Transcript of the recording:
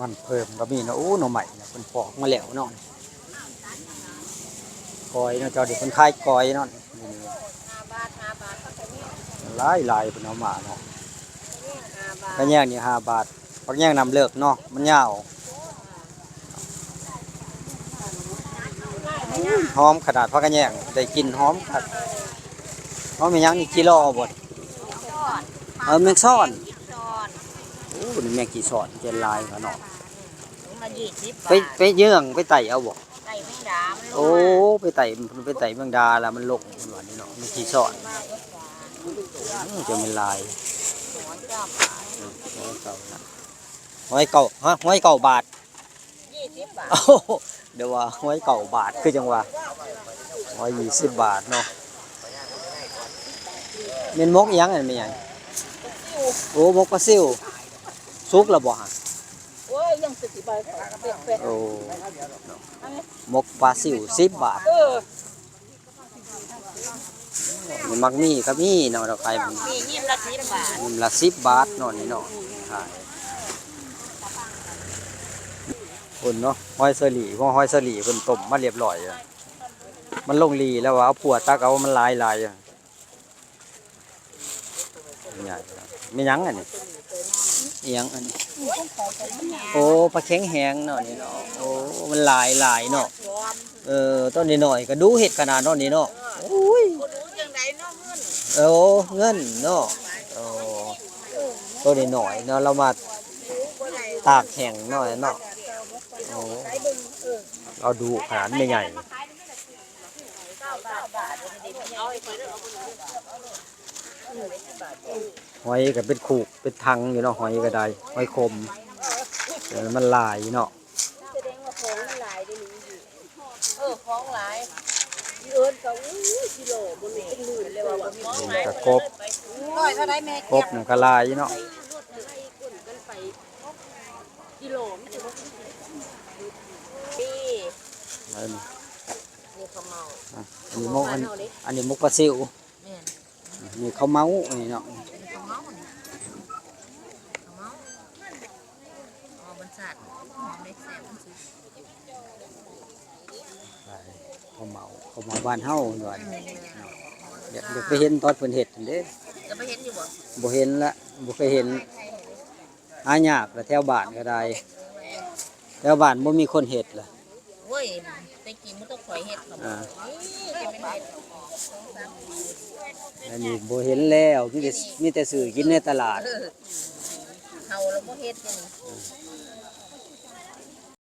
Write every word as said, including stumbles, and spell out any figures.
มันเพิ่มก็มีเนาะ โอ้ หน่อไม้เนี่ยเพิ่นปอกมาแล้วเนาะ กอยเนาะ เจ้าเดี๋ยวเพิ่นขายกอยเนาะ หลายหลายเพิ่นเอามาเนาะ ผักกะแยงนี่ห้าบาท ผักกะแยงน้ำเลิกเนาะ มันยาว หอมขนาด ผักกะแยง ได้กลิ่นหอมคัก หอมแม่นหยังนี่ จิหล่อบ่ เออ แมงซ่อน โอ้ นี่แมงจี่ซ่อน เจนลายเขาเนาะ ถุงละยี่สิบ ไป บาท ไปเยื่อง ไปไต่เอาบ่ ไต่แมงดา มันลง โอ้ มา ไปไต่ ไปไต่แมงดาแล้วมันลง มันว่านี่เนาะ แมงจี่ซ่อน อืม จะเป็นลาย หอยเก่า ฮะ หอยเก่าบาท ยี่สิบบาท เอ้า เดี๋ยวว่าหอยเก่าบาท คือจังว่า หอยยี่สิบบาทเนาะ แม่นหมกอีหยังอันนี้แม่นหยัง โอ้ หมกปลาซิว สุกแล้วบ่ฮะ โอ้ย ยังสิบาท โอ้ หมกปลาซิวสิบบาท เออ มันมักมีก็มีเนาะ เราขายมัน มียิ้มละสิบบาท ยิ้มละสิบบาทเนาะ นี่เนาะ ขาย เพิ่นเนาะ หอยเชอรี่ พวกหอยเชอรี่เพิ่นต้มมาเรียบร้อยแล้ว มันลงหลีแล้วว่าเอาพั่วตักเอา มันหลายหลายอะ ใหญ่ แม่นหยังอันนี้ อีหยังอันนี้ โอ้ ปลาแข็งแฮงเนาะนี่เนาะ โอ้ มันหลายหลายเนาะ เออ ต้นน้อยๆก็ดูเห็ดขนาดเนาะนี่เนาะ โอ้ย บ่รู้จังใดเนาะเงิน โอ้ เงินเนาะ โอ้ ต้นน้อยๆเนาะ เรามาตากแห้งเนาะเนาะ โอ้ เอาดูขนาดไม่ใหญ่ หอยก็เป็นคูกเป็นถังอยู่เนาะ หอยก็ได้ หอยขม เออ มันหลายเนาะ แสดงว่าของมันหลายเด้นี่ เออ ของหลาย อีเอิ้นก็ อู้ กิโลบ่มีเป็นหมื่นเลยว่ะ บ่มีของหลาย นี่ก็กบ ร้อยเท่าใดแม่ กบนั่นก็หลายอยู่เนาะ กิโลมันจะบ่มี อันนี้ นี่ข้าวเมา อ่ะ อันนี้หมก อัน อันนี้หมกปลาซิว แม่น นี่ข้าวเมาอันนี้เนาะ ข้าวเมานี่ ข้าวเมา อ๋อ มันสาดหอมเด้ แซ่บมันสุก ข้าวเมา ข้าวเมาบ้านเฮาเพิ่นว่า อืม เนาะ อยาก อยากไปเห็นตอนเพิ่นเฮ็ดนั่นเด้ จะไปเห็นอยู่บ่ บ่เห็นละ บ่เคยเห็น หายากละ แถวบ้านก็ได้ แถวบ้านบ่มีคนเฮ็ดละ โอ้ย แต่กี้มันต้องคอยเฮ็ดเขา อ่า นี่จะเป็นเฮ็ด อันนี้บ่เห็นแล้ว มีแต่ มีแต่ซื้อกินในตลาด เออ เขาเราบ่เฮ็ดนี่